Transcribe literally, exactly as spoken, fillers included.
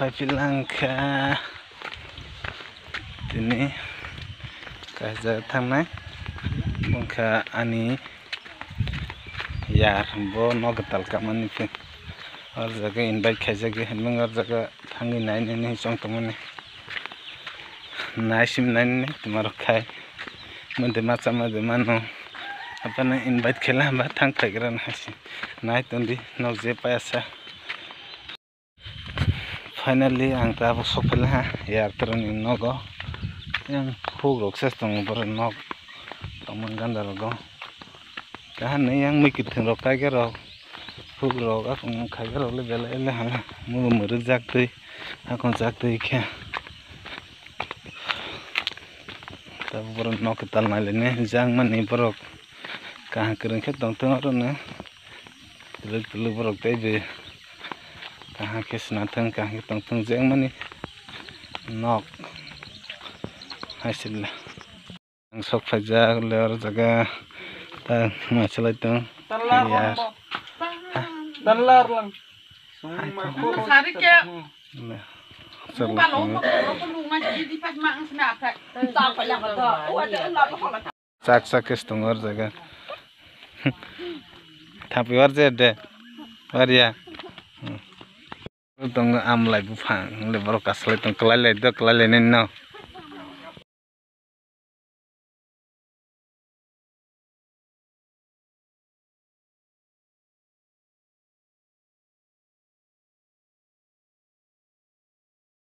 Phaiphilangkha tini kaisa thangnai wngkha ani yar, bo nogo talkamani phi. O jaga invite khaijagwi hinmung o jaga thangwi nainani chongtongmani. Naisim nainani twmarok khai. Mode macha mode mano. Abano invite khaila hwnba thang phaigrana hai se. Nai tongdi nok je payasa. Finally ang tabuk sokphaila ha yar twrwngni nogo. Yang hukrok se tongo borok nok tongmani ganda rogo. Kaha nai yang mui kwthwng rok kaikha rok, hukrok akung khaikha rok le belai le hala mugo mwrwk jak twi akung jak twi khe. Tabuk borok nok kwtal nailaini jangmani borok kaham kwrwng khe tongthung aro no twlwk twlwk borok tei bo kaham khe swnathung kaham khe tongthung jangmani nok hai se le. Ang sok phaijak le oro jaga ta maichwlai tong. Talla Ya. Talla lang. Sari ke. Le. Chwlai tong. Chak chak khe tongo oro jaga. Thapi war je de. War ya. Tongo amlai buphang le borok kasalai tong kwlai lai do kwlai lai nai no.